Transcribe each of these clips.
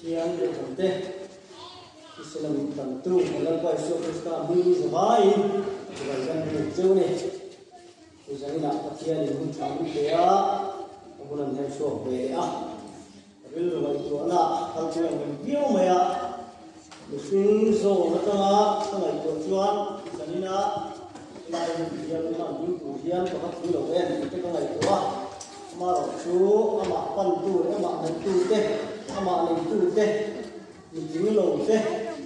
Pathian Rinchhan te, Islam min tlantu kan Lalpa Isua Krista hming zavaiin chibai kan buk cheu a ni. Chu zaninah Pathianin hun tha min pe a, ka hun an her chhuak ve leh a. Ka rilru ngaihtuahna kal chu a ngem viau mai a, mihring zawn atanga ka ngaihtuah chuan zanina helai hun hian hman ding tur hian ka va thu lo em tih te ka ngaihtuah a. Amaherawh chu amah pantu leh amah hnaihtu te, amah neitu te, mi tling lo te,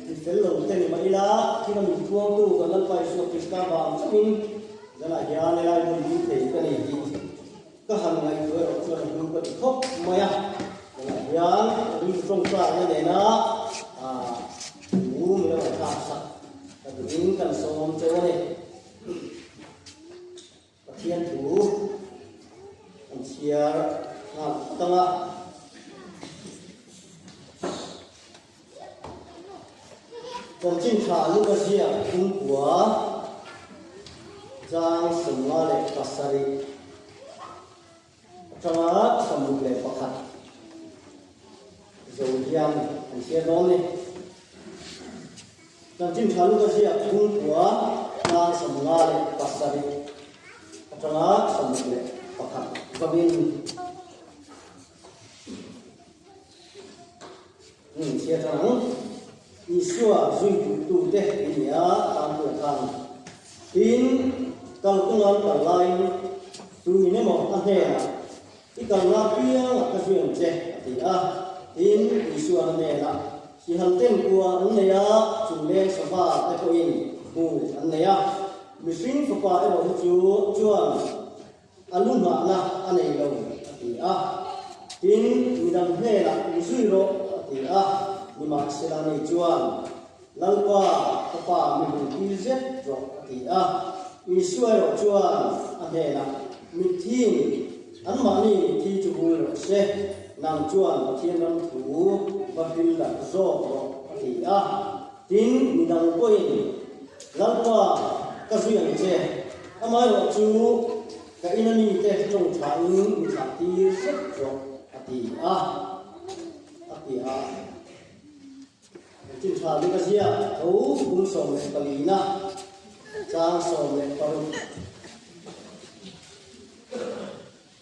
mi fel lo te ni mah ila, thil a min puangtu kan Lalpa Isua Krista vang chauhin zanah hian helai hmun ding thei ka ni tih ka han ngaihtuah erawh chuan a hlu ka ti khawp mai a. Zanah hian rilru tawngtaina nena thu min lo ngaihthlak sak ka duhin kan sawm cheu a ni. Pathian thu an chhiar nghal phawt ang a. Chanchin tha Luka ziak chhungkua chang 57 atanga 61 zo hian an chhiar dawn ni. Chanchin tha Luka ziak chhungkua chang 57 atanga 61 zawin chhiar tan ang. Isua zui duhtute in ni a, Tangpuia khan. Tin, kalkawng an kal laiin tuin emaw a hnenah, I kalna apiangah ka zui ang che, a ti a. Tin, Isuan a hnenah, Sihal ten kua an nei a, chu leng sava te pawhin hmu an nei a. Mihring fapa erawh hi chu chuan a lu nghahna a nei lo, a ti a. Tin, midang hnenah mi zui rawh, a ti a. Nimahsela ni chuan, Lalpa, ka pa mi hmu tir zet rawh, a ti a. Isua erawh chuan a hnenah, Mithiin anmahni mitthi chu vui rawh se, nang chuan Pathian ram thu va hlim darh zawk rawh, a ti a. Tin, midang pawhin, Lalpa, ka zui ang che, amaherawh chu ka ina mite tawng thain mi thlah tir zet rawh, a ti a, a ti a. Engtin tha bik a ziak? Tho bung 14 na, chang 16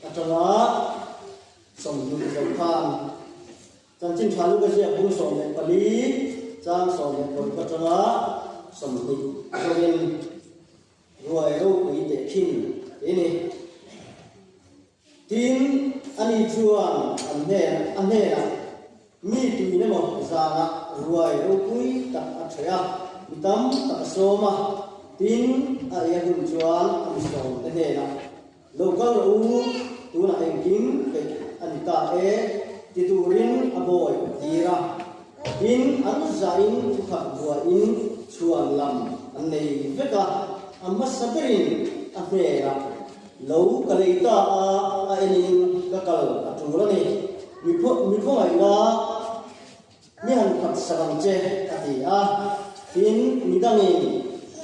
atanga 20 zo khan. Chanchin tha Luka ziak bung 14, chang 16 atanga 20 zawin ruai ropui teh thin ti a ni. Tin, ani chuan an hnen a hnenah, Mi tuin emaw zanah ruai ropui tak a ṭheh a, mi tam tak a sawm a. Tin, a ei a hun chuan a mi sawmte hnenah, Lo kal rawh u, tunah engkim peih a ni ta e, ti turin a bawi a tir a. Tin, an zahin thukhat buaiin chhuan lam an nei vek a, a hmasa berin a hnenah, Lo ka lei ta a, a enin ka kal a tul a ni. Mi mi khawngaihna mi han khat sak ang che, a ti a. Tin, mi dangin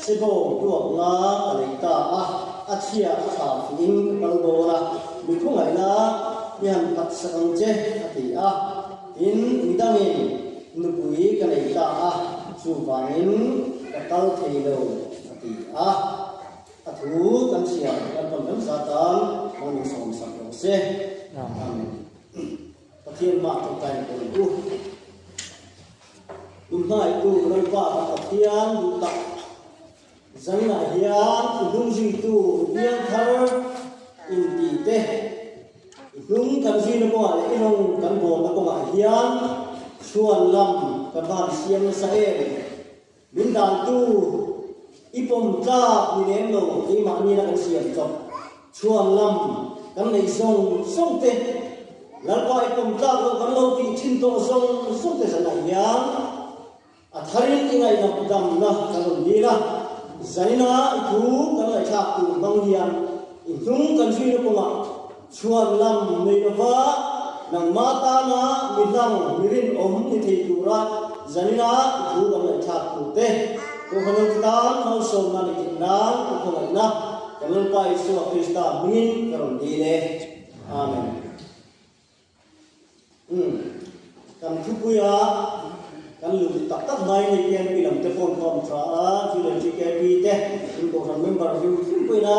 Sebawm tuakna ka lei ta a, a chhia a tha fuhin ka kal dawn a, mi khawngaihna mi han khat sak ang che, a ti a. Tin, mi dangin nupui ka nei ta a, chuvangin ka kal thei lo, a ti a. A thu kan chhiar kan tawn kan za tan hmang min sawm sak lo se. Amen. Pathian hmah tawngtai na pawl u. Min hmangaihtu Lalpa kan Pathian duh tak zaninah hian i hnung zuitu mi piang thar inti te i hnung kan zuina kawngah leh i rawng kan bawlna kawngah hian chhuan lam kan van siam nasa em. Min dantu i pawm tlak ni lem lo keimahni la kan siam chawp chhuan lam kan neih zawng zawng te, Lalpa i pawm tlak loh kan lo tih thin tawh zawng zawng te zanah hian a tharin i ngaihnam damna kan rawn dil a, zanina i thu kan ngaihthlak tur hmang hian i hnung kan zuina kawngah chhuan lam nei lova nangmah tana mi hlang mi rinawm ni thei tura zanina i thu kan ngaihthlak tur te Kohhran te tan malsawmna ni theih nan ka khawngaihna kan Lalpa Isua Krista hmingin ka rawn dil e. Amen. Umm. Kan thupuia kan luh tak tak mai ni KNP lam te phone khawm tha a, Junior GKP te in kohhran member hlim hlim pawhin a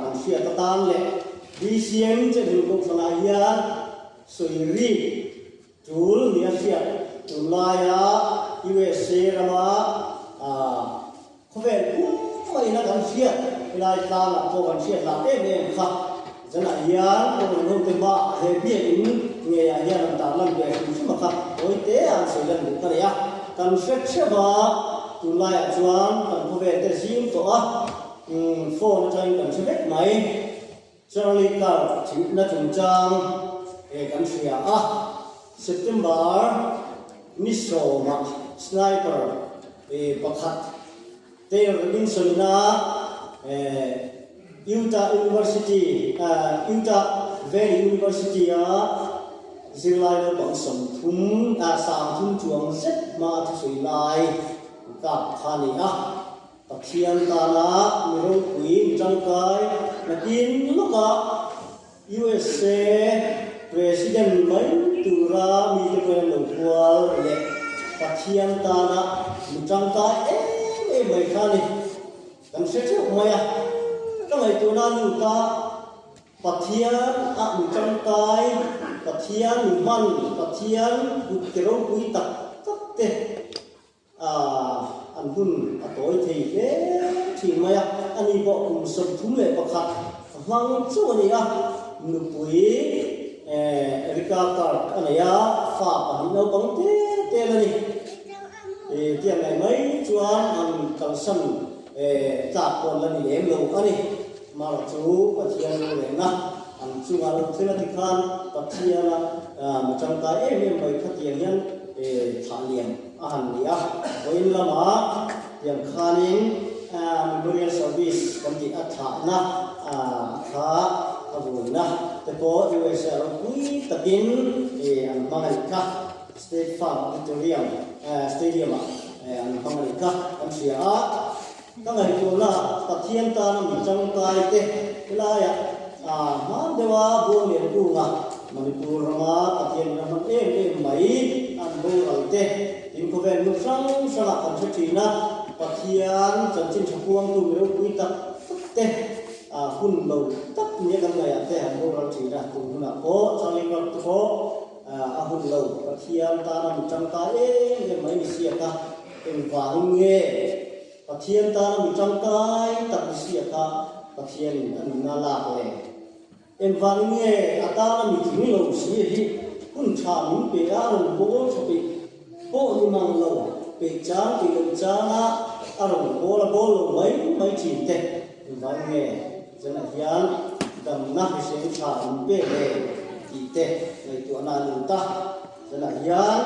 kan hriat atan leh BCM che hlim kohhranah hian sawi rik tul nia hriat tunlaia USA rama Khawvel pummaina kan hriat helai tlangah pawh kan hriat lah em em kha. Zanah hian kawng ho te hma he biakinn ngeiah hian an tarlan ve hrim hrim a kha tawi te a an sawi lan duh ka nei a. Kan hre theuh a, tunlaiah chuan kan khawvel te zing tawh a, phone atangin kan hre vek mai. Charlie Kirk thihna chungchang kan hria a, September ni sawmah sniper pakhat Taylor Robinson-a Utah University, Utah Valley University-a zirlai naupang 30, 30 chuang zet hmaa thusawi lai kap kha a ni a. Pathian tana mi ropui, mi tangkai nakin lawkah USA President ni mai tura mite pawhin an lo hual leh Pathian tana mi tangkai em em mai kha a ni. Kan hre theuh mai a, ka ngaihtuahna lut a, Pathian a mi tangkai, Pathian mi hman, Pathian kut ke ropui tak tak te, An hun a tawi thei hle thin mai a, ani pawh kum 31 a hmang chauh a ni a, nupui Erika Kirk a nei a, fa pahnih naupang te te la ni. Tiang ngaih mai chuan an kalsan tlak pawh an la ni lem lo a ni. Mara chu Pathian rorelna an chunga lo thlen a ti khan Pathiana mi tangkai em em mai khatiang hian thah lian a han ni a. Vawiin lamah tiang khanin memorial service kan tih a thlahna a thla a vuina te pawh USA ropui takin an hmang a nih kha. State Farm Auditorium Stadium-ah an hmang a nih kha kan hria a. Ka ngaihtuahna Pathian tana mi tangkai te helaiah hman deuha Buanglian kunga Manipur rama Pathian in a hman em em mai an boral te tin khawvel hmun hrang hrangah kan hre thin a, Pathian chanchin tha puangtu mi ropui tak tak te hun lo tak nia kan ngaihah te an boral thin a, tun hunah pawh Charlie Kirk te pawh a hun lo Pathian tana mi tangkai em em mai ni siak a. Engvangin nge Pathian tana mi tangkai tak ni sia kha Pathianin a nunna lak le? Engvangin nge a tana mi tling lo si hi hun tha min pe a rawn bawl tha peih pawh ni mang lo, peih chang peih loh changa a rawn bawl a bawl lo mai mai thin te? Engvangin nge zanah hian damna hrisel tha min pek le tih te ngaihtuahna a lut a, zanah hian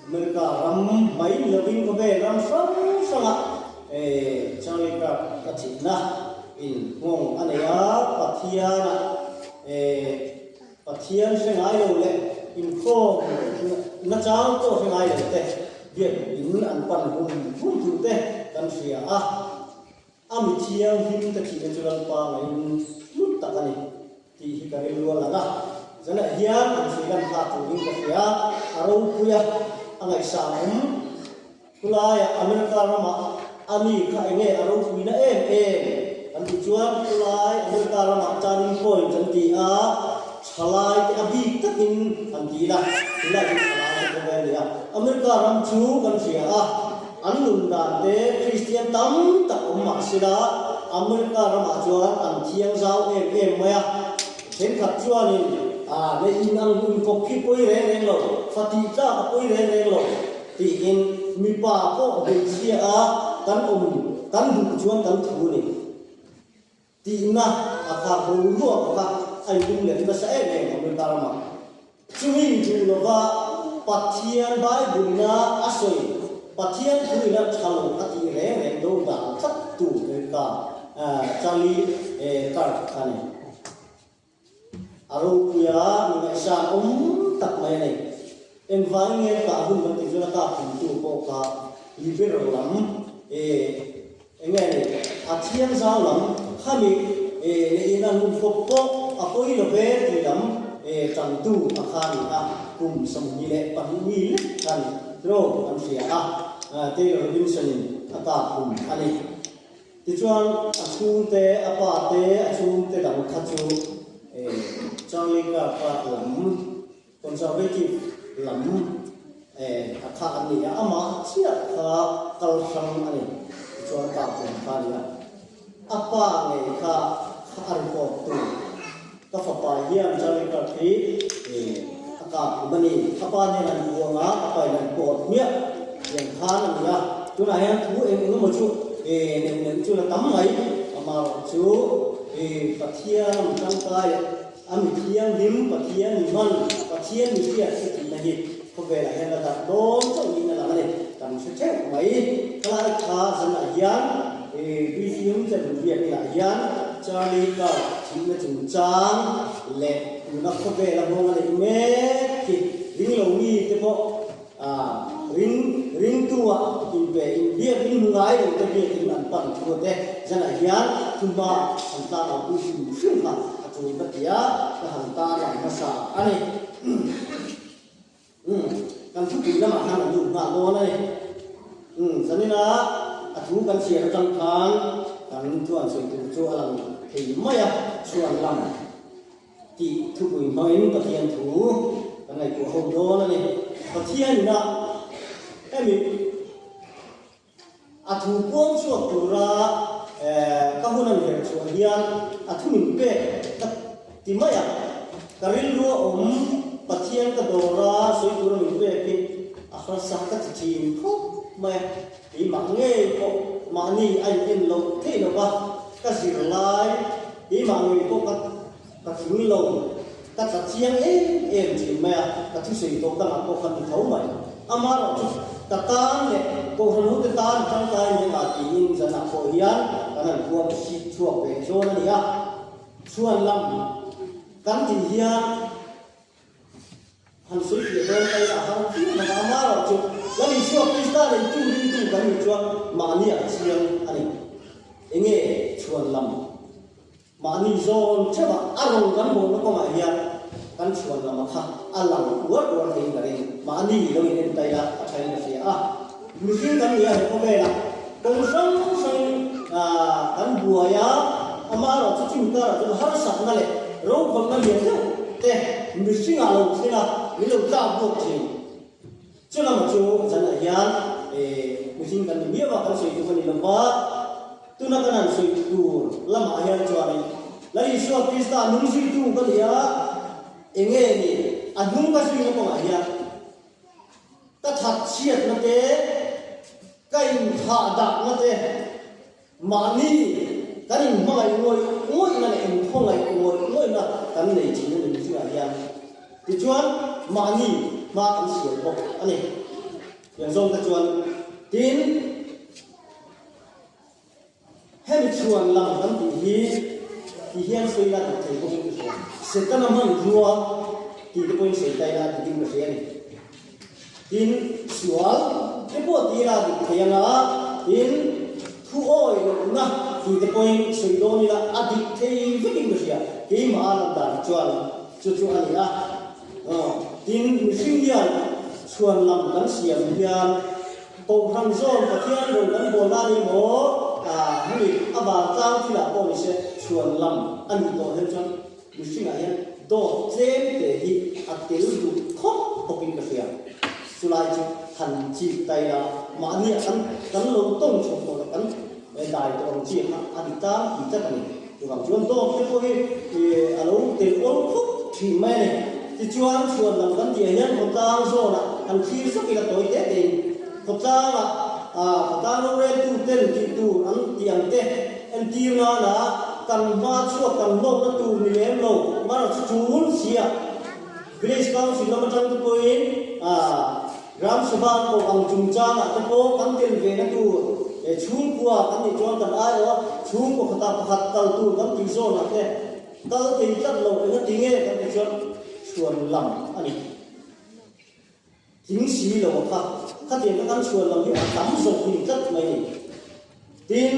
America ram mai ni lovin khawvel ram hrang hrangah Charlie Kirk a thihna in nghawng a nei a, Pathiana Pathian hre ngai lo leh inkhawm nachang pawh hre ngai lo te biak in an pan hum hum thu te kan hria a, a mi thianghlim te thihna chu Lalpa ngaiin hlut tak a ni. Tih hi ka rilru a lang a, zanah hian an hrui lan thlak turin ka hria, a ropui a, a ngaihsan awm. Khulaiah America ramah a mi kha enge a ropuina em em kan tih chuan khulai America ramah turning point an ti a, thalai te a bik takin an ti ila, tunlai chu thalai te khawvel a ni a. America ram chu kan hria a, an nun dan te Kristian tam tak awm mah sela, America ramah chuan an thiang zau em em mai a, thenkhat chuanin a nei in ang hun kawp khi pawi reng reng lo, fa tih tlak a pawi reng reng lo tiin mipa pawh hmeichhia a kan awm kan duh chuan kan thu a ni tihna a kha boruak kha a inlum let nasa em em America ramah. Chumi duh lova Pathian Bible-ina a sawi, Pathian thuina tha lo a tih reng reng do dan tlat tu America Charlie Kirk kha a ni. A ropuia mi ngaihsan awm tak mai a ni. Engvangin nge kah hun kan tih chuan a kah khumtu pawh kha liberal lam Eng nge ni? A thiang zau lam khami leh in an hun kawp pawh a pawi lo ve tih lam Ṭantu a kha ni a, kum 22 mi lek kha ni tiraw kan hria a, Taylor Robinson-in a kap kum a ni. Tichuan a chhungte, a pa te, a chhungte dang kha chu Charlie Kirk-a lam, Conservative lam a kha an ni a, amah chiah kha kal hrang a ni. Tichuan kap kum kha a ni a. A pa ngei kha a report tu. Ka fapa hian Charlie Kirk hi a kap hlum a ni. A pa nen an buang a, a pa in an pawt hmiah tiang khan a ni a. Tunah hian thu eng eng emaw chu neuh neuh chu la tam mai. Amaherawh chu Pathian a mi tangkai a mi thianghlim, Pathian mi hman, Pathian mi hriat chu tihna hi khawvelah hian la darh dawn chauh niin a lang a ni. Kan hre theuh mai. Khalai kha zanah hian BCM Channel biakinah hian Charlie Kirk thihna chungchang leh tuna khawvela nghawng a neih mek hi ring lo mite pawh ring ringtu ah inpe in biakin hmu ngai lo te biakin an pan thu te zanah hian thumhma an tlan au pui hrim hrim kha a tul ka ti a, ka han tar lang hmasa a ni. Umm, kan thupui lamah khan an lut nghal dawn a ni. Umm, zanina a thu kan chhiar atang khan kan thuan sawi tur chu a lang thei mai a, chhuan lam tih thupui hmangin Pathian thu kan ngaihtuah ho dawn a ni. Pathian ina hemi. A thu puang chhuak tura ka hun an herh chhuah hian a thu min pek ka ti mai a, ka rilru a awm Pathian ka dawr a sawi tura min pek hi a harsa ka ti thin khawp mai a, keimah ngei pawh mahni a in en loh theih lo va, ka zir lai keimah ngei pawh ka ka tling lo, ka tla chiang em em thin mai a, ka thusawi tawh dangah pawh kha ti tho mai. Amaherawh chu ka tan leh Kohhran hute tan tangkai ni anga tiin zanah pawh hian kan han huam hip chhuak ve zawn a ni a. Chhuan lam kan tih hian han sawi fiah dawn ta ila a har viau mai a, amaherawh chu Lal Isua Krista neitu ringtu kan nih chuan mahni a chiang a ni. Enge chhuan lam? Mahni zawn theuh a, a rawn kan bawhna kawngah hian kan chhuan lama kha a lang uar uar theiin ka ring. Mahni lo in en ta ila a thain ka hria a. Mihring kan nia he khawvela kawng hrang hrangin kan buai a, amaherawh chu chumi karah chuan harsatna leh rokhawlhna lian deuh te mihringah lo thleng a, min lo tlak bawk thin. Chu lamah chu zanah hian mihring kan ni miau a, kan sawi tum a ni lo va, tuna kan han sawi tur lamah hian chuanin Lal Isua Krista nung zuitu ka ni a, enge ni a hnung ka zuina kawngah hian ka that chhiatna te, ka inthah dahna te, mahni kan inhmangaih ngawih ngawihna leh inkhawngaih ngawih ngawihna kan nei thin a ni mihringah hian. Tichuan, mahni hma kan siam bawk a ni. Tiang zawng te chuan tin, hemi chhuan lam kan tih hi ti hian sawi la dik thei bawkin ka hria. Setana hmanrua tih te pawhin sawi ta ila dikin ka hria a ni. Tin, sual te pawh ti ila dik thei anga, tin, thu awi lohna tih te pawhin sawi dawn ila a dik thei vekin ka hria. Keimah a lan dan chuan chu chu a ni a. Aw, tin, mihring hian chhuan lam kan siam hian Kohhran zawn Pathian rawn kan bawl nan emaw, hemi a vantlang thilah pawh ni se chhuan lam a nih tawh hian chuan Mihringah hian dawt tlem te hi a tel duh khawp bawkin ka hria. Chulai chu han chik ta ila, mahnia kan kan lo tawng chho tawh leh kan dai tawh ang chi kha a ni tlang pui tlat a ni. Chuvang chuan dawt te pawh hi a lo tel awl khawp thin mai a ni. Tichuan chhuan lam kan tihah hian khawtlang zawnah han thlir zak ila tawi te tein khawtlangah khawtlang roreltu ten tih tur an tih ang te Entir nana kan hma chhuak kan hlawkna tur ni lem lo, mara chu tul sia. Village Council lam atang te pawhin Gram Sabha koh ang chungchangah te pawh kan tel ve na tur chhungkua kan nih chuan kan aiawh a, chhungkaw khatah pakhat kal tur kan tih zawnah te kal thei tlat lo enga ti nge kan ti chuan chhuan lam a ni. Tling si lo a kha, khatiang kha kan chhuan lam hi a tam zawk hi ni tlat mai ni. Tin,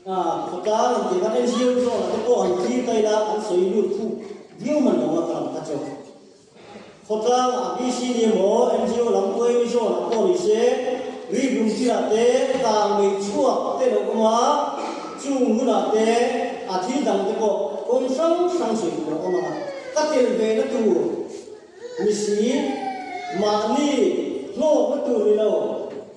khawtlang an tih khan NGO zawnah te pawh an thlir ta ila an sawi lut thuk. Viau man lo a ka lam kha chu. Khawtlang a BC ni emaw NGO lam uaimi zawn ah pawh ni se, rik lung thil ah te kang mei chhuak te lo awm a, chung hun ah te a thil dang te pawh kawng hrang hrang sawi tur a awm ang a, ka tel ve na tur ni si, mahni hlawkna tur ni lo,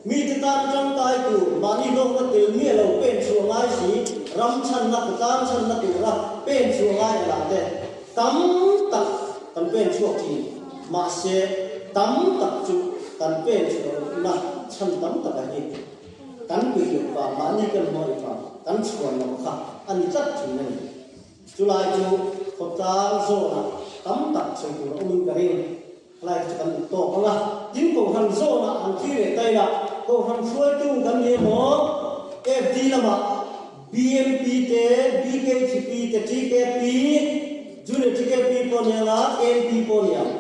mite tan tangkai tur mahni hlawkna tel miah lo pen chhuah ngai si, ram chhanna khawtlang chhanna tura pen chhuah ngai a lah te. Tam tak kan pen chhuak thin, mahse tam tak chu kan pen chhuah lohna chhan tam tak a hi. Kan peih loh vang, mahni kan hmawih vang, kan chhuan loh kha a ni tlat thin a ni. Chulai chu khawtlang zawnah tam tak sawi tur a awmin ka ring. Khalai chu kan duh tawk ang a, tin Kohhran zawnah an thlir leh ta ila, Kohhran hruaitu kan ni emaw, FD lamah BMP te, BKTP te, TKP, Junior TKP pawh ni ang a, MP pawh ni ang.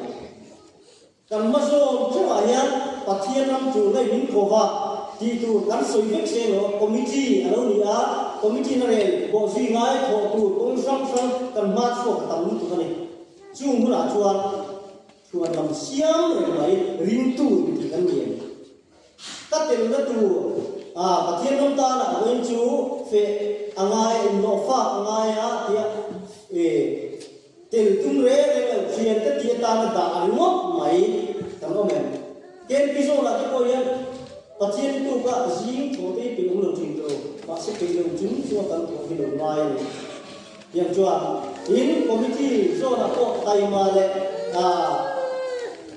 Kan hma zawn theuhah hian Pathian ram tur ngaih min ko va tih tur kan sawi vek se emaw, Committee a lo ni a, Committee na rel bawhzui ngai thawh tur kawng hrang hrang kan hma chhuak a tam lutuk a ni. Chung hunah chuan chhuan lam siam reng mai ringtu inti kan ni em? Ka telna tur a Pathian ram tana a vawiin chu feh a ngai a, inhlawh fak a ngai a tia e tel tum reng reng lo thiante tih atana dah a ringawt mai kan awm em? KMP zawnah te pawh hian Pathian tuka zing thaw te hi peih awm lo thin tawh lo, mahse peih lo chung chunga kan thawh hi lo ngai a ni. Tiang chuan in committee zawnah pawh taima leh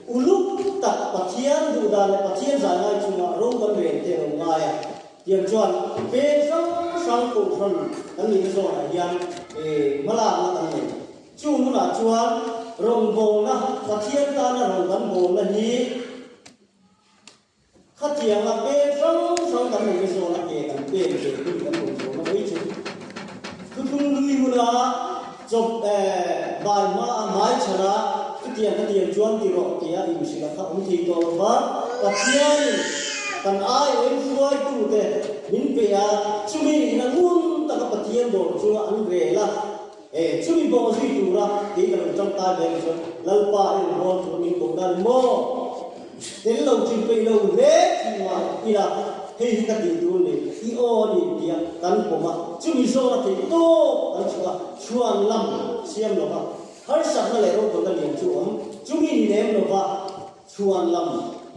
uluk tak Pathian duhdan leh Pathian zai ngai chungah ro kan rel te lo ngai a. Tiang chuan peng hrang hrang kohhran kan nihna zawnah hian hmalakna kan nei. Chung hunah chuan rawngbawlna, Pathian tana rawn kan bawlna hi, Khatianga peng hrang hrang kan neih zawn a ke kan pen ve hun kan rawn zawhna mai chu thuthlung lui huna chawp bai hma a hmai chhan a chutiang khatiang chuan ti rawh tia inhrilh a kha awm thei tawh lo va, Pathianin kan aiawhin hruaitute min pe a, chumi ina ngun taka Pathian dawr chunga an rel a, chumi bawh zui tura kei ka lo tangkai ve ang chuan Lalpa i rawn hawn tur min koh dan maw? Tel lo thin peih lo hle thin mah ila hei hi ka tih tur ni, i aw a ni tia kan pawm a, chumi zawna theih tawp kan chhuah a, chhuan lam siam lova harsatna leh rokhawlna lian chu awm, chumi ni lem lova chhuan lam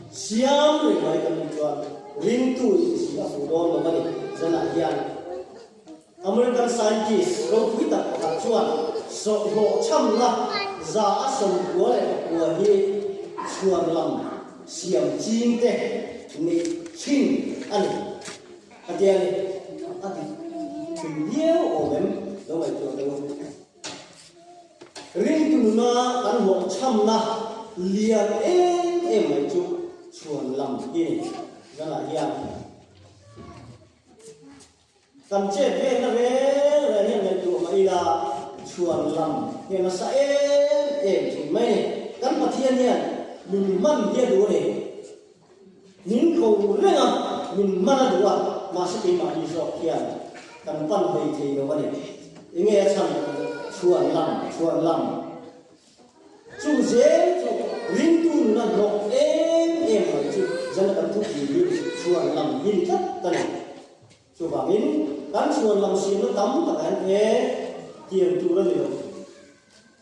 siam reng mai kan nih chuan ringtu inchhir a fuh dawn lo a ni, zanah hian. American scientist ropui tak pakhat chuan sawhhlawh chhamna 194 hi chhuan lam siam ching te neih thin a ni. A tia ni, a dik thin viau awm em? Lo ngaihtuah deuh a. Ringtu nuna kan hlawh chhamna lian em em mai chu chhuan lam hi ni. Zanah hian. Kan chet velna reng reng hian ngaihtuah mah ila chhuan lam hi a nasa em em thin mai a ni. Kan Pathian hian min hman hi a duh a ni. Min ko reng a, min hman a duh a, mahse keimahni zawk hian kan pan hlei thei lo a ni. Enge a chhan? Chhuan lam, chhuan lam. Chu zel chu ringtu nuna hnawk em em mai chu zan kan thu tih hi chhuan lam hi ni tlat a ni. Chuvangin kan chhuan lam siamna tam takah hian e tiang tur a ni lo.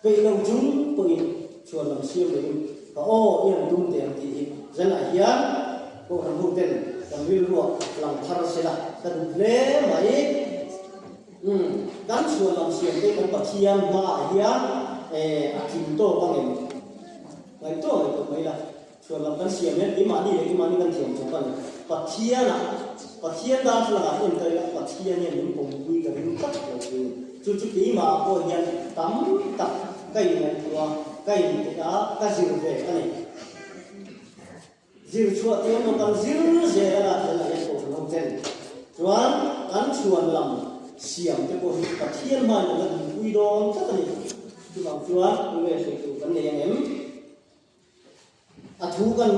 Peih lo chung pawhin chhuan lam siam loin ka aw i han tum teh ang tih hi zanah hian Kohhran hoten kan rilruah lang thar sela ka duh hle mai. Umm, kan chhuan lam siam te kan Pathian hmaah hian eh a tling tawk ang em? Ngaihtuah ngaihtuah mai la, chhuan lam kan siam hian keimahni leh keimahni kan thiam chawp a ni. Pathianah, Pathian darthlalangah en ta ila Pathian hian min pawmpui ka ring tlat lo chu ni. Chu chu keimahah pawh hian tam tak ka inngaihtuah a, ka inpeih a, ka zir ve a ni. Zir chhuah tur maw kan zir zel a la zel a hian kohhran ho ten chuan kan chhuan lam siam te pawh hi Pathian hmain kan la dinpui dawn tlat a ni. Chuvang chuan tunge hrilh tur kan nei ang em? A thu kan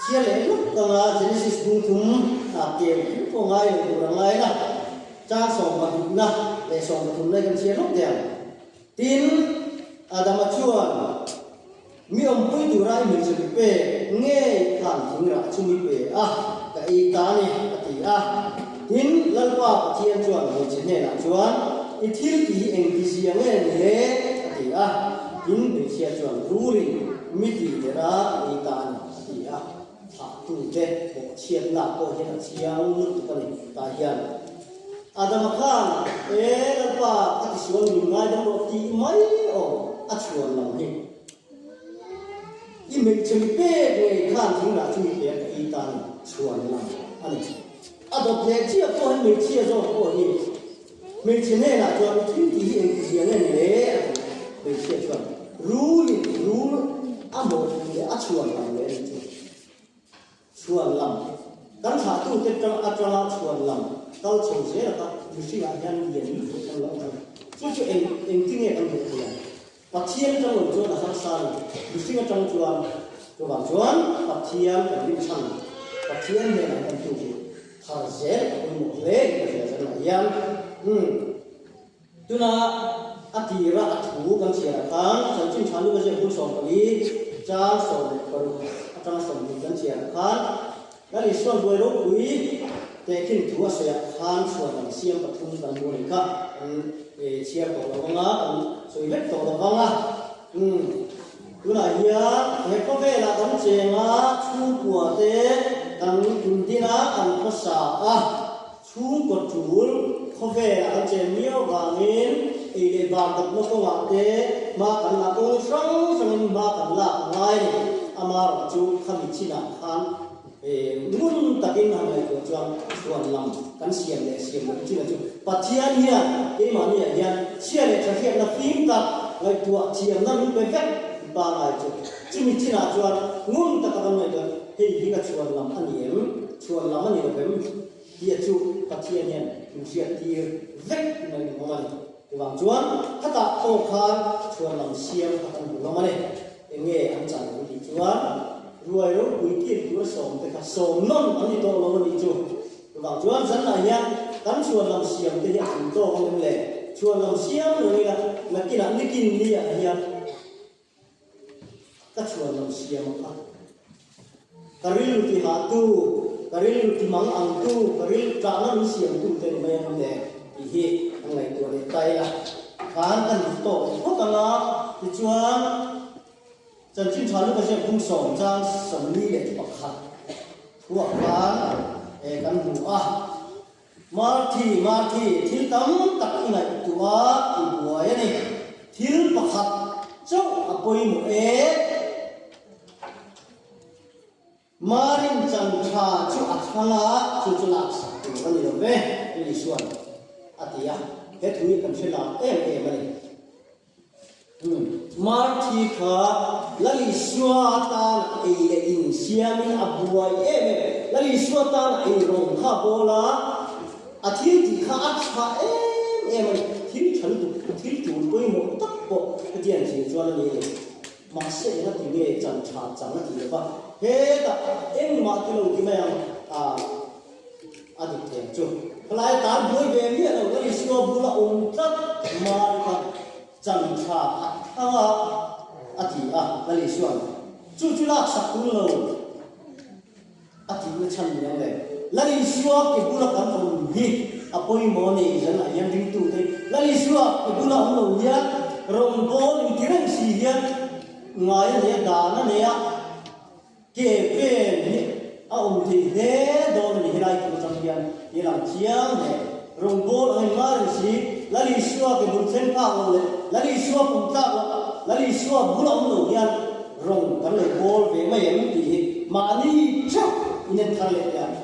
chhiar leh hluk ang a, Genesis bung thum ah tel kher pawh ngai lo tur a ngai la, chang 12 na leh 13 na hi kan chhiar hluk teh ang. Tin. Adama chuan, Mi awmpui tura i hmeichhe mi pek ngei khan thing rah chu mi pe a, ka ei ta a ni, a ti a. Tin, Lalpa Pathian chuan hmeichhe hnenah chuan, I thil tih hi engti zia nge ni le? a ti a. Tin, hmeichhia chuan, Rulin mi tih der a, ka ei ta a ni, a ti a. Thlahtute bawhchhiatnak pawh hian a chiang lutuk a ni. Tah hian Adama khan, E Lalpa, ka tisual min ngaidam rawh tih mai awm a chhuan lam hi. I hmeichhe mi pek ngei khan thing rah chu mi pek ka ei ta a ni, chhuan lam a ni. A dawt leh chiah pawh hian hmeichhia zawk pawh hi hmeichhe hnenah chuan i thil tih hi engtizia nge ni le a ti. Hmeichhia chuan rulin rul a mawhpui leh a chhuan lam leh a nih chu. Chhuan lam, Kan thlahtute atanga chhuan lam kal chho zel kha mihringah hian lian lutuk kan lo awm a ni. Chu chu eng engtinge kan hmuh theih ang? Pathian atang lo chuan a harsa a ni. Mihring atang chuan chuvang chuan Pathian kan rin chhan, Pathian hnenah kan tu chu thar zel a pawimawh hle in ka hria zanah hian. Umm. Tuna a tira a thu kan chhiarah khan chanchin tha luka ziak bul 14 chang 16 atanga 20 kan chhiarah khan Lal Isuan buai ropui tehkhin thu a sawiah khan chhuan an siam pathum kan hmu a nih kha kan chhiar tawh lo vang a, kan sawi vek tawh lo vang a. Umm tunah hian he khawvelah kan cheng a, chhungkua te kan indin a, kan khawsa a. Chhungkaw tul khawvelah kan chen miau vangin ei leh bar dawpna kawngah te hma kan la kawng hrang hrangin hma kan lak a ngai a ni. Amarawh chu khami chinah khan ngun takin han ngaihtuah chuan chhuan lam kan siam leh siam loh chinah chu Pathian hian keimahniah hian chhia leh tha hriatna fim tak ngaihtuah thiamna min pe vek pangai chu. Chumi chinah chuan ngun taka kan ngaihtuah hei hi ka chhuan lam a ni em? Chhuan lam a ni lo vem? Tia chu Pathian hian min hriattir vek in a inhawng a ni. Chuvang chuan khatah pawh khan chhuan lam siam kha kan hmu hlawm a ni. Eng nge an chan ang tih chuan ruai ropui kir tura sawmte kha sawm nawn an ni tawh lo a nih chu. Chuvang chuan zanah hian kan chhuan lam siam te hi a tling tawk ang em le? Chhuan lam siam reng ila nakinah nikin ni ah hian Ka chhuan lo siam a. Ka rilru ti hahtu, ka rilru ti mang angtu, ka rilru tlahna min siamtu te ni mai ang le tih hi an ngaihtuah leh ta ila. Khan kan duh tawk leh phawt ang a, tichuan chanchin tha luka ziak bung sawm chang 41 thuah khan kan hmu a. Marthi, Marthi, thil tam tak i ngaihtuah a, i buai a ni. Thil pakhat chauh a pawimawh e. Marin chan tha chu a thlang a, chu chu laksak tur a ni lo ve, Isua'n a ti a. He thu hi kan hre lar em em a ni. Marthi kha Lal Isua tan ei leh in siamin a buai em em. Lal Isua tan ei rawng kha a bawl a, a thil tih kha a tha em em a ni. Thil tha lutuk, thil tul pawimawh tak pawh hetiang thil chuan a ni a ni. Mahse eng a ti nge chan tha chang a ti lo va, hetah engmah ti lo ti mai ang a. A dik thei ang chu. Khalai tan buai ve miah lo Lal Isua bula awm tlat Mari kha chan tha a thlang a, a ti a, Lal Isua'n chu chu laksak tum lo a tihna chhan ni ang le. Lal Isua ke bula kan awm hi a pawimawh a ni, zanah hian ringtute Lal Isua ke bula awm lo hian rawngbâwl inti reng si hian ngai a nei a, dan a nei a, Ke pen hi a awm thei hle dawn a ni helai thu atang hian i lang chiang hle. Rawngbâwl ang in ngai reng si, Lal Isua ke bul thleng phak lo leh Lal Isua pum tlak loh, Lal Isua bul a awm lo hian rawng kan lo bawl ve mai em tih hi mahni theuh in en thar leh teh ang.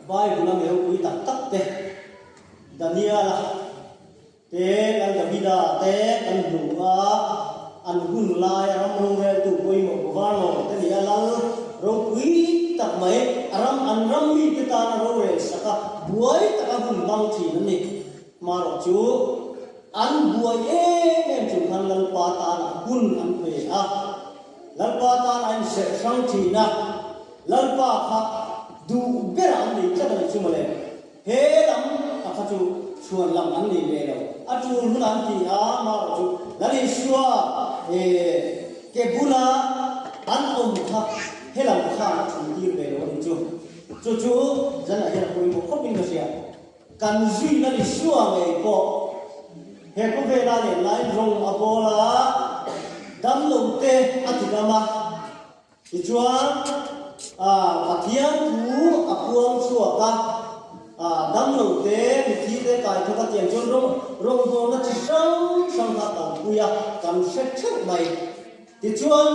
Bible-a mi ropui tak tak te, Daniel-a te, Lal Davida te kan hmu a, an hun laia ram roreltu pawimawh governor te nia lal ropui tak mai, a ram an ram mite tana rorel sak a, buai taka hun hmang thin an ni. Hmarawh chu an buai em em chung khan Lalpa tana hun an pe a, Lalpa tana a inserh hrang thin a, Lalpa kha duh berah an nei tlat a nih chu mawle. He lam a kha chu chhuan lam an nei ve lo. A tul hun an ti a, amaherawhchu Lal Isua ke bula an awm kha helam khan a thun tir ve lo a ni chu. Chu chu zanah hian a pawimawh khawpin ka hria. Kan zui Lal Isua ngei pawh he khawvela len laiin rawng a bawl a, damlo te a ti dam a. Tichuan, Pathian thu a puang chhuak a, damlo te, mithi te kai thawk a tiang chuan rawng rawngbawlna chi hrang hrang kha kalpui a, kan hre theuh mai. Tichuan,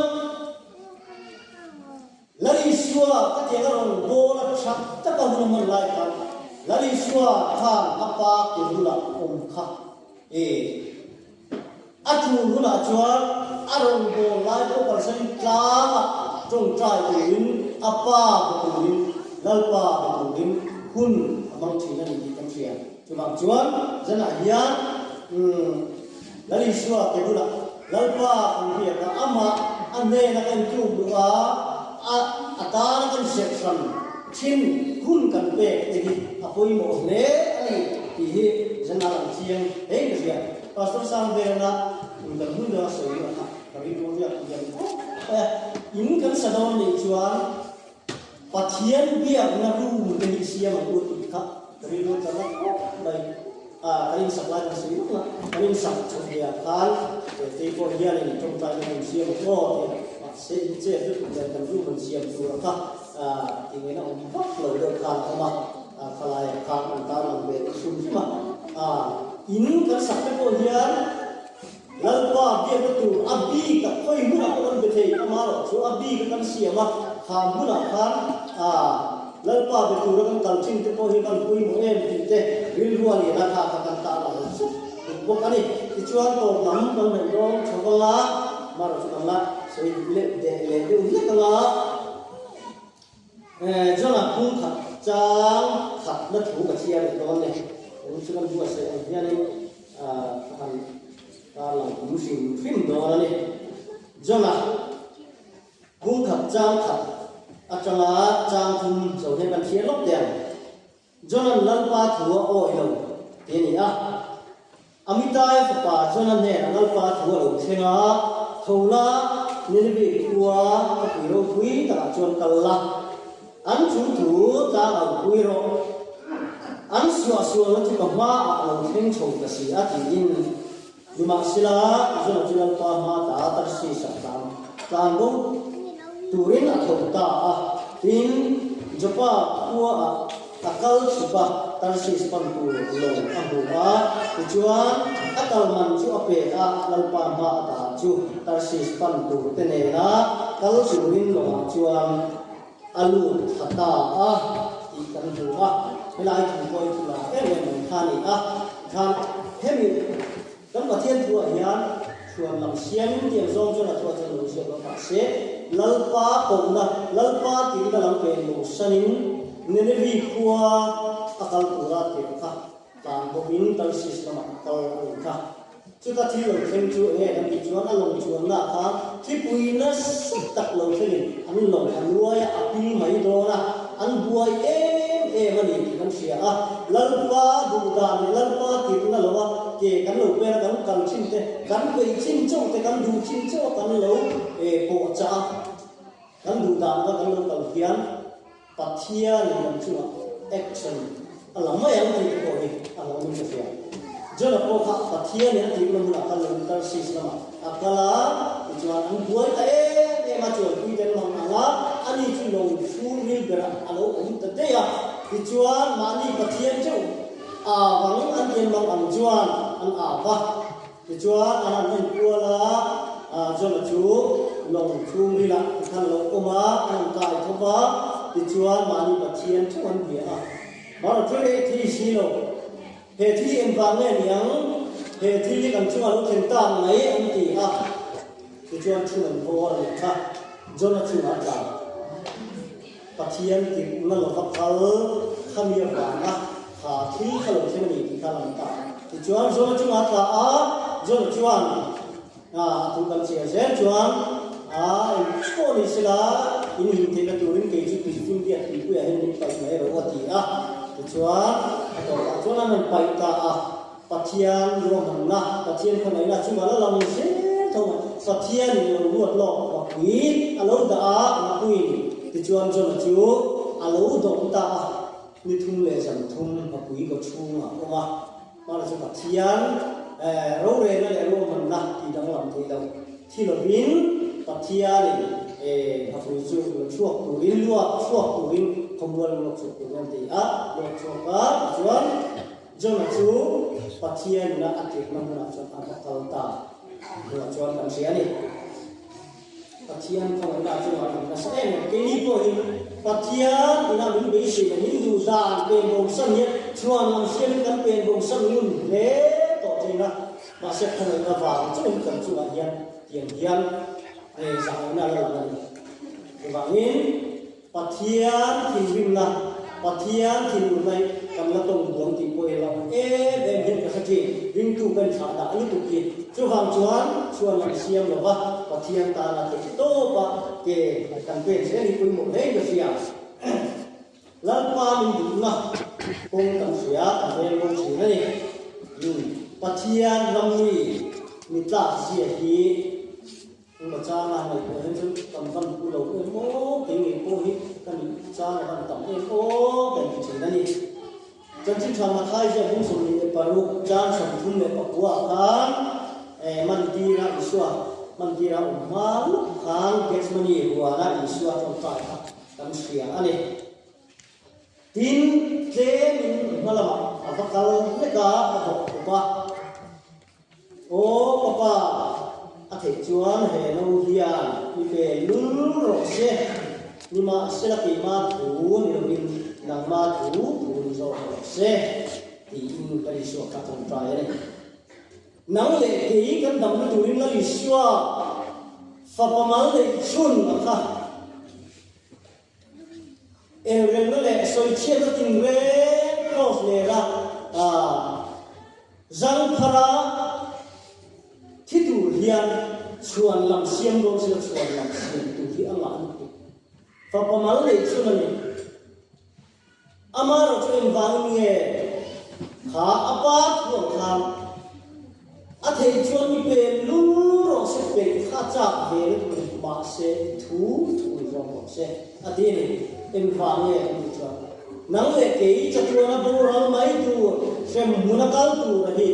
Lal Isua ka tiang a rawngbawla tha taka hun a hman lai khan, Lal Isua khan a pa ke bulah awm kha e. A tul hunah chuan a rawngbâwl lai pawh kalsain tlângah ṭawngṭai turin a pa be turin, Lalpa be turin hun a hmang ṭhin a ni tih kan hria. Chuvang chuan zanah hian Lal Isua ke bulah Lalpa kan biak a, amah a hnêna kan tluk duh a, a tâna kan hriat hran thin hun kan pêk te hi a pawimawh hle a ni tih hi zanah lang chiang hlein ka hria. Pastor Sangvela in kan hun deuh a sawi luah kha ka rilru riak lian khawp mai a. In kan sa dawn nih chuan Pathian biakna room te hi siam ang u tih kha ka rilru tla nat khawp mai. Ah kan insak lai kan sawi luah a, kan insak chho ve ah khan kei pawh hianin tawngtaina room siam ang aw tih a, mahse in chet lutuk nen kan room an siam tur a kha tingeina awm vak lo deuh khan a awm a. Khalaiah khan an tan ang ve ta hrim hrim a. In kan sak te pawh hian Lalpa biakna tur a bik a khawi hmunah pawh kan be thei, amaherawh chu a bik a kan siam a, kha hmunah khan Lalpa be tura kan kal thin te pawh hi kan pawimawh em tih te rilru a lian a, kha kha kan tan ang zet duh bawk a ni. Tichuan tawp lam kan hnaih dawn tha vang a, amaherawh chu kan la sawi leh deh leh deuh hlek ang a. John-a phung khat chang khatna thu ka chhiar leh dawn e. Eng chu kan buatsaih ang hianin ka han tarlang tum hrim hrim dawn a ni. John-a phung khat chang khat atanga chang thum zo hian kan chhiar lawk teh ang. John-a'n Lalpa thu a awih lo tih a ni a. Amitai fapa John-a hnenah Lalpa thu a lo thleng a, Tho la, Nineveh khua khawpui ropui takah chuan kal la, an chung thu tlang au pui rawh. An suahsualna chu ka hmaah a lo thleng chho ta si a tiin Nimahsela, John-a chu Lalpa hma ta Tarsis-ah tlan tlan bo turin a tho ta a. Tin, Joppa khuaah a kal chhuk a, Tarsis pan tur lawng a hmu a. Tichuan, a kal man chu a pe a, Lalpa hma ata chu Tarsis pan tur te nena kal turin lawngah chuan a lut thla ta a tih kan hmu a, helai thu pawh hi thu lar em em mai kha a ni a, tikhan hemi kan Pathian thuah hian chhuan lam siamin tiang zawng chuan a thuah chuan lo ziak lo mahse Lalpa kohna, Lalpa tirna lam pen lo sanin Nineveh khua a kal tura tirh kha tlan bawkin Tarsis lamah a kal a ni kha. Chuta thil lo thleng chu enge kan tih chuan a lawng chuanna kha thlipui nasa tak lo thlengin an lawng a nuai a, a pil mai dawn a, an buai em em a ni tih kan hria a. Lalpa duh dan leh Lalpa tirhna lo a ke kan lo pen a, kan kal thin te, kan peih chin chauh te, kan duh chin chauh a kan lo pawh chah a, kan duh dan kha kan lo kal hian Pathian in kan chungah action a la mai ang tih te pawh hi a lo awmin ka hria. Jonah pawh kha Pathian in a tirhna hmunah kal loin Tarsis lamah a kal a, tichuan an buai ta em em a, chuanpui te an mang ang a, ani chu lawng chhung ril berah a lo awm ta daih a, tichuan mahni Pathian teuh avang an ti an mang ang chuan an av a. Tichuan, an han en kual a, Jonah chu lawng chhungrilah tikhan a lo awm a, an han kai thawp a, tichuan mahni Pathian theuh an bia a. Mara thil ei thi si lo, he thil hi engvang nge ni ang? He thil hi kan chungah lo thlen tak mai an ti a. Tichuan thu an vawr a nih kha, Jonah chungah a tla. Pathian tirhna lova kal khami avanga kha thil kha lo thleng a ni tih kha a lang ta. Tichuan Jona chungah a tla a, Jona chuan a thu kan chhiar zel chuan a eng pawh ni sela in him theihna turin kei chu tuifun biak tuipuiah hian min paih mai rawh a ti a. Tichuan a tawpah chuan an rawn paih ta a. Pathian ruahmanna, Pathian khawngaihna chunga la lang zel tho mai. Pathianin lo ruat lawk ngapui a lo dah a, ngapuiin tichuan Jona chu a lo dawm ta a, ni thum leh zan thum ngapui kaw chhungah a awm a. Hmana chu Pathian rorelna leh ruahmanna tih danglam theih loh thi lovin Pathianin ngapui chu lo chhuak turin, luak chhuak turin khawmual luak chhuak turin an ti a, luak chhuak a tichuan Jona chu Pathianina a tirhna hmunah chuan a va kal ta hnuah chuan kan hria a ni. Pathian khawngaihna chungah kan nasa em em. Keini pawhin Pathian ina min beisei leh min duh dan pen bawmsan hian chhuan lam siamin kan pen bawmsan ngun hle tawh thin a. Mahse khawngaihna vang chauhin kan chungah hian tiang hian zahawmna a la lang a ni. Chuvangin Pathian thinrimna, Pathian thinurna hi kan la tawng duang tih pawh i lo em em hian ka hre thin. Ringtu kan thlah dah lutuk hi. Chuvang chuan chhuan lam siam lo va, Pathian tana theih tawp a ke kan pek zel hi pawimawh hle in ka hria. Lalpa min duhna kawng kan hria, kan rel bawk thin a ni. Pathian rammi mi tlak zia hi. Engmaw changa ngaihtuah hian chuan kan van pu lo em aw, kei ngei pawh hi ka nih chang a van tam em aw kan ti thin a ni. Chanchin tha Mathai ziak bung 26 chang 34 ah khan mantira Isua mantira awm hma lawk khan Gethsemane huana Isua tawngtai kha kan hria a ni. Tin, tlemin hma lamah a va kal hlek a, a bawk khawp a. Aw ka pa, a theih chuan he no hian mi pe lul rawh se, nimahsela keima thu ni lovin nangma thu thu ni zawk rawh se, tiin Lal Isua kha a tawngtai a ni. Nang leh kei kan damna turin Lal Isua fapa mal neih chhun a kha. Elrelna leh sawichhiatna tinreng cross lera zangphara thi tur hian chhuan lam siam dawn sela chhuan lam siam tur hi a ngah lutuk. Fapa mal neih chhun a ni. Amaherawh chu engvangin nge kha a pa thuang khan a theih chuan mi pen lul rawh se, peih kha chak ve lutuk a ni, mahse i thu thu ni zawk rawh se a ti a ni. Engvang nge kan tih chuan nang leh kei chatuana boral mai tur hremhmun a kal tur a hi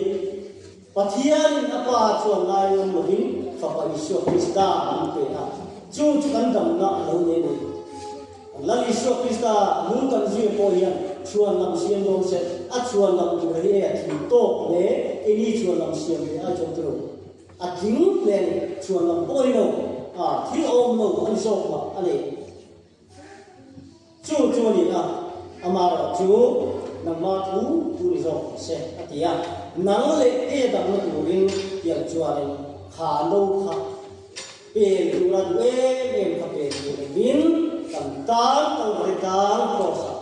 Pathianin a Pa chuan ngai ngam lovin Fapa Isua Krista min pe a, chu chu kan damna a lo nei a ni. Kan Lal Isua Krista nung kan zir pawh hian chhuan lam siam dawn se, a chhuan lam tur hi e a tling tawk hle, keini chhuan lam siam ve ai chuan tiro a tling hle a ni, chhuan lam pawh a ni lo, a thil awm lo a ni zawk mah a ni. Chu chu a ni a, amaherawh chu nangma thu thu ni zawk rawh se, a ti a. Nang leh ke damna turin tiang chuanin kha no kha pen tura duh em em kha pen tur lovin kan tan Kalvari tlang Kraws-ah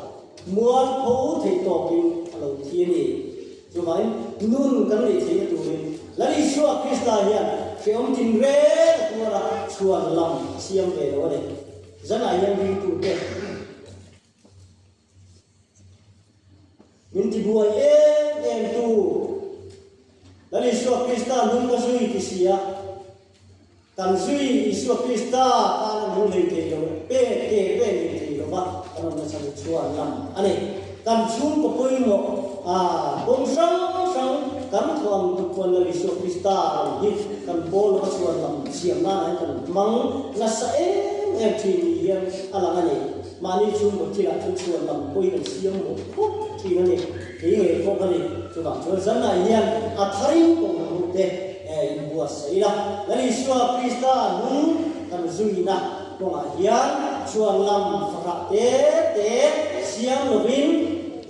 mualpho theih tawkin a lo thi a ni. Chuvangin nun kan neih theihna turin Lal Isua Krista hian hrehawm tinreng a tuar a, chhuan lam a siam ve lo a ni. Zanah hian ringtute min tibuai em em tu Lal Isua Krista nung ka zui ti si a, kan zui Isua Krista tana nung hlei thei lo pe ke pe hlei thei lo va kan awm nasa chu chhuan lam a ni. Kan chhungkaw pawimawh a kawng hrang hrang kan thawh ang tuk chuan Lal Isua Krista ram hi kan pawl lova chhuan lam siam nanah hian kan hmang nasa em em thin ni hian a lang a ni. Mahni chhungkaw thilah chu chhuan lam pawhin kan siam mawh khawp thin a ni. Kei ngei pawh ka ni. Chuvang chuan zanah hian a tharin kawng hmuh te inbuatsaih ila. Lal Isua Krista nung kan zuina kawngah hian chhuan lam fahrah te te siam lovin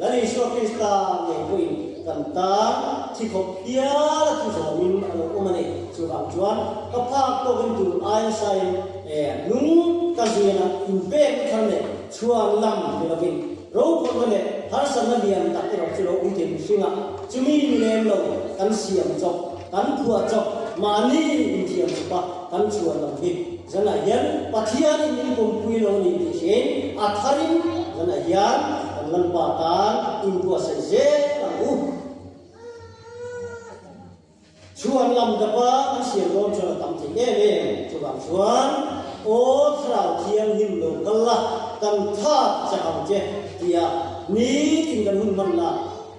Lal Isua Krista ngei pawhin kan tan thi khawp hial a thu zawmin a lo awm a ni. Chuvang chuan ka phak tawkin tur aia sain nung ka zuiana inpekna thar leh chhuan lam ni lovin Rokhawlna leh harsatna lian tak erawh chu lo awm thei mihringa chumi ni lem lo kan siam chawp, kan phuah chawp, mahni inthiam chawpa kan chhuah lam hi zanah hian Pathianin min pawmpui lo a ni tih hriain a tharin zanah hian kan Lalpa tan inbuatsaih zel ang u. Chhuan lam dapa kan siam dawn chuan a tam thei em em. Chuvang chuan Aw Thlarau Thianghlim lo kal la, kan thak chak ang che tia nitin kan hun hman la,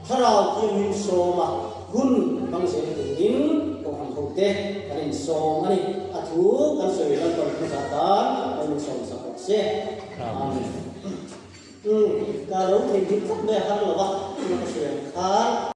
Thlarau Thianghlim sawma hun hmang zel turin Kohhran hote kan insawm a ni. A thu kan sawi Lalpan hmasa tan kan insawm sak rawh se. Amen. Umm, ka lo thei hlim khawp mai a har lo va, tuna ka sawi ang khan.